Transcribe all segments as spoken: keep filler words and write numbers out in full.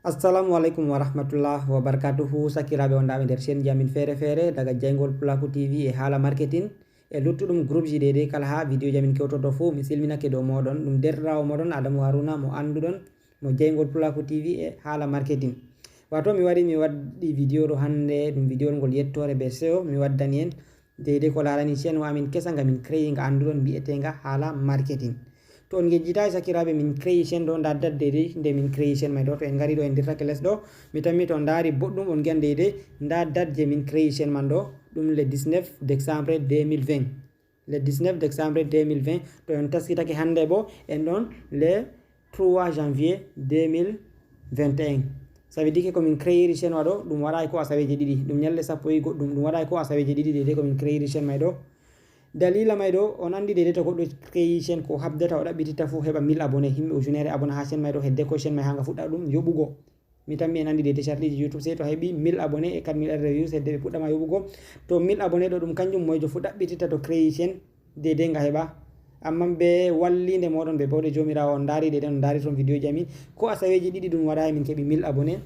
Assalamu alaikum wa rahmatullah wa barakatuhu. Sakiraaɓe, on ɗaɓe nder chaîne ji amin feere feere daga Jayngol Pulaaku T V e haala marketing e luttuɗum groupe ji deydey. Kala haa vidéo ji amin kewtoto fuu, mi silminake dow mooɗon. Ɗum deerɗiraawo mooɗon Adamu Haruna mo annduɗon, mo Jayngol Pulaaku T V e haala marketing. Wato mi wari mi waɗi vidéo ɗo hannde, ɗum vidéo ngol yettoore be seyo mi waddani en deydey ko laarani chaîne o amin kesa nga min créé nga annduɗon, mbi'eteenga haala marketing. To on ngejjitaay sakiraaɓe, min créé chaîne ɗo, nda date deydey nde min créé chaîne may ɗo. To en ngari ɗo, en dirtake les ɗo, mi tammi to on ndaari boɗɗum on ngi'an deydey nda date je min créé chaîne man ɗo, ɗum le dix-neuf décembre deux mille vingt. Le dix-neuf décembre deux mille vingt, to en taskitake hannde bo, en ɗon le trois janvier deux mille vingt et un. Ça veut dire que ko min créiri chaîne wa ɗo, ɗum waɗaay ko asaweeje ɗiɗi, ɗum ñalɗe sappo e goɗɗum, ɗum waɗaay ko asaweeje ɗiɗi deydey ko min créiri chaîne may ɗo. Dalila may ɗo, on anndi deydey to goɗɗo créé chaîne ko habdata o ɗaɓɓititta fuu heɓa mille abonnés, yimɓe ujunere abonnés haa chaîne may ɗo, hedde ko chaîne may haa nga fuɗɗa ɗum yoɓugo. Mi tammi en anndi deydey sarɗiiji YouTube, sey to a heɓi mille abonnés e quatre mille R de views, hedde ɓe puɗɗama yoɓugo. To mille abonnés ɗo, ɗum kanjum moyjo fuu ɗaɓɓititta to créé chaîne deydey nga heɓa. Amma be wallinde mooɗon be bawɗe Joomiraawo, on ndaari deydey, on ndaari ton vidéo ji amin. Ko asaweeji ɗiɗi ɗum waɗaay min keɓi mille abonnés.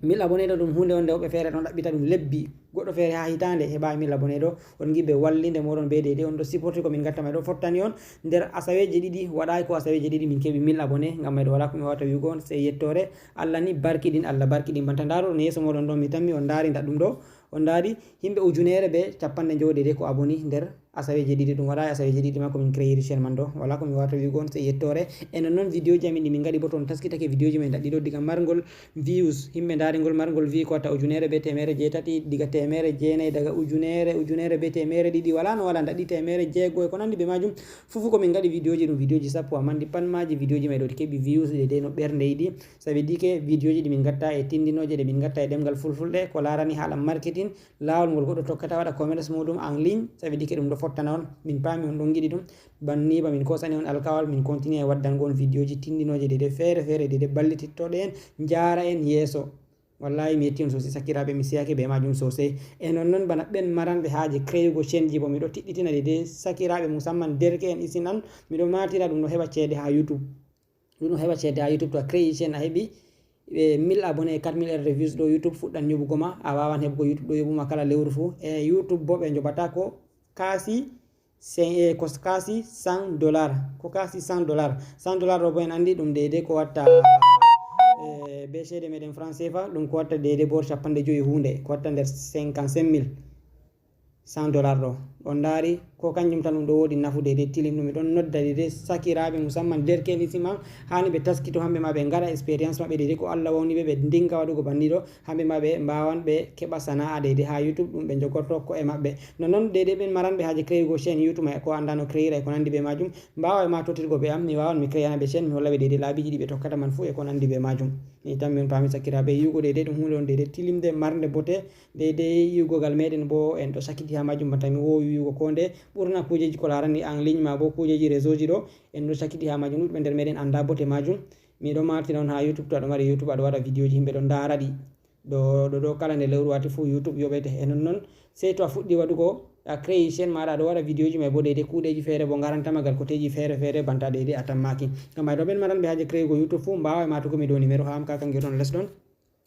Mille abonnés ɗo ɗum huunde wonde woɓɓe feere ɗon ɗaɓɓita ɗum lebbi, goɗɗo feere haa hitaande heɓaay mille abonnés ɗo. On ngi be wallinde mooɗon be deydey, on ɗo supporté ko min ngatta may ɗo, fottani on nder asaweeje ɗiɗi, waɗaay ko asaweeje ɗiɗi min keɓi mille abonnés. Ngam may ɗo walaa ko mi waawata wi'ugo on sey yettoore. Allah ni barkiɗin, Allah barkiɗin. Banta ndaaroɗon yeeso mooɗon ɗo, mi tammi on ndaari nda ɗum ɗo, on ndaari yimɓe ujunere be cappanɗe njowo deydey ko abonnés nder asaweeje ɗiɗi. Ɗum waɗaay asaweeje ɗiɗi ma ko min créiri chaîne man ɗo. Walaa ko mi waawata wi'ugo on sey yettoore. E non non vidéo ji amin ɗi min ngaɗi bo to on taskitake vidéo ji men daɗɗi ɗo, diga marngol views, yimɓe ndaari ngol marngol view ko watta ujunere be teemere jeetati, diga teemere jeenayi, daga ujunere, ujunere be teemere ɗiɗi, walaa no walaa, daɗɗi teemere jeego e ko nanndi be maajum. Fuu fuu ko min ngaɗi vidéo ji ɗum vidéo ji sappo, amma ɗi pat maaji vidéo ji may ɗo ɗi keɓi views deydey no ɓernde yiɗi. Ça veut dire que vidéo ji ɗi min ngatta e tindinooje ɗe min ngatta e ɗemngal fulfulde ko laarani haala marketing, laawol ngol goɗɗo tokkata waɗa commerce muuɗum en ligne, ça veut dire que ɗum ɗo fottana on. Min paami on ɗon ngiɗi ɗum. Banni ba min koosani on alkawal, min continue e waddango on vidéo ji tindinooje deydey feere feere deydey ballitittoɗe en, njaara en yeeso. Wallahi mi yetti on sosai sakiraaɓe, mi seyake be maajum sosai. E non non bana ɓen maranɓe haaje créugo chaîne ji bo, mi ɗo tiɗɗitina deydey sakiraaɓe, musamman derke'en isin an, mi ɗo maatira ɗum ɗo heɓa ceede haa YouTube. Ɗum ɗo heɓa ceede haa YouTube. To a créi chaîne a heɓi e mille abonnés e quatre mille R de views ɗo, YouTube fuɗɗan yoɓugo ma. A waawan heɓugo YouTube ɗo yoɓu ma kala lewru fuu. E YouTube bo ɓe njoɓata ko kaasi cent, e ko kaasi cent dollars. Ko kaasi cent dollars. Cent dollars ɗo bo en anndi ɗum deydey ko watta, e be ceede meɗen franc C F A, ɗum ko watta deydey bor cappanɗe jowi huunde, ko watta nder cinquante-cinq mille. Cent dollars ɗo. On ndaari, ko kanjum tan ɗum ɗo woodi nafu deydey tilim ɗum. Mi ɗon nodda deydey sakiraaɓe, musamman derke'en isin an, haani ɓe taskito hamɓe ma, ɓe ngaɗa expérience maɓɓe deydey ko Allah wawni ɓe, ɓe ndinga waɗugo banni ɗo, hamɓe ma ɓe mbaawan ɓe keɓa sana'a deydey haa YouTube, ɗum ɓe njogorto ko'e maɓɓe. Nonnon deydey ɓen maranɓe haaje créugo chaîne YouTube may, ko anndaa no créira e ko nanndi be maajum, mbaawa e ma tottirgo be am, mi waawan mi créana ɓe chaîne, mi holla ɓe deydey laabiiji ɗi ɓe tokkata man fuu e ko nanndi be maajum. Mi tammi on paami sakiraaɓe, yi'ugo deydey ɗum huunde on deydey tilimde, marnde bote, deydey yi'ugo gal meɗen bo en ɗo sakiti haa maajum, banta mi woowi wi'ugo ko nde ɓurna kuujeeji ko laarani en ligne ma bo kuujeeji réseau ji ɗo, en ɗo sakiti haa maajum, ɗuuɗɓe nder meɗen anndaa bote maajum. Mi ɗo martina on haa YouTube, to aɗo mari YouTube aɗo waɗa vidéo ji, yimɓe ɗo ndaara ɗi. Ɗo, ɗo, ɗo kala nde lewru wati fuu YouTube yoɓete. E non non, sey to a fuɗɗi waɗugo, a créi chaîne maaɗa, aɗo waɗa vidéo ji may bo deydey kuuɗeeji feere bo ngarantama gal koteeji feere feere banta deydey a tammaaki. Ngam may ɗo ɓen maranɓe haaje créugo YouTube fuu mbaawa e maatugo mi dow numéro haa am ka, ka ngi'oton les ɗon.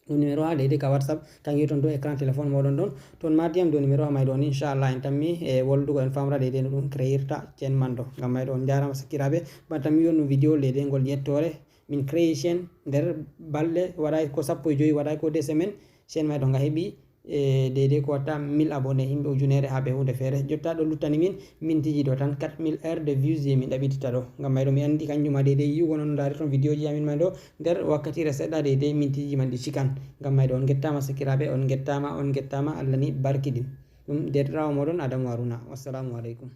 Ɗum numéro haa deydey ka WhatsApp, ka ngi'oton dow écran téléphone mooɗon ɗon. To on maati am dow numéro haa may ɗo on, inchallah en tammi e woldugo en famra deydey no ɗum créirta chaîne man ɗo. Ngam may ɗo on njaarama sakiraaɓe, banta mi wi'on ɗum vidéo deydey ngol yettoore. Min créi chaîne nder balɗe waɗaay ko sappo e jowi, waɗaay ko deux semaines, chaîne may ɗo nga heɓi e deydey ko watta mille abonnés, yimɓe ujunere haa be huunde feere. Jotta ɗo luttani min mintiji ɗo tan, quatre mille heures de vues je min ɗaɓɓititta ɗo. Ngam may ɗo mi anndi kanjum ma deydey yi'ugo non, ndaari ton vidéo ji amin may ɗo nder wakkatire seɗɗa deydey mintiji man ɗi cikan. Ngam may ɗo on ngettaama sakiraaɓe, on ngettaama, on ngettaama, Allah ni barkiɗin. Ɗum deerɗiraawo mooɗon Adamu Haruna. Wassalamu aleykum.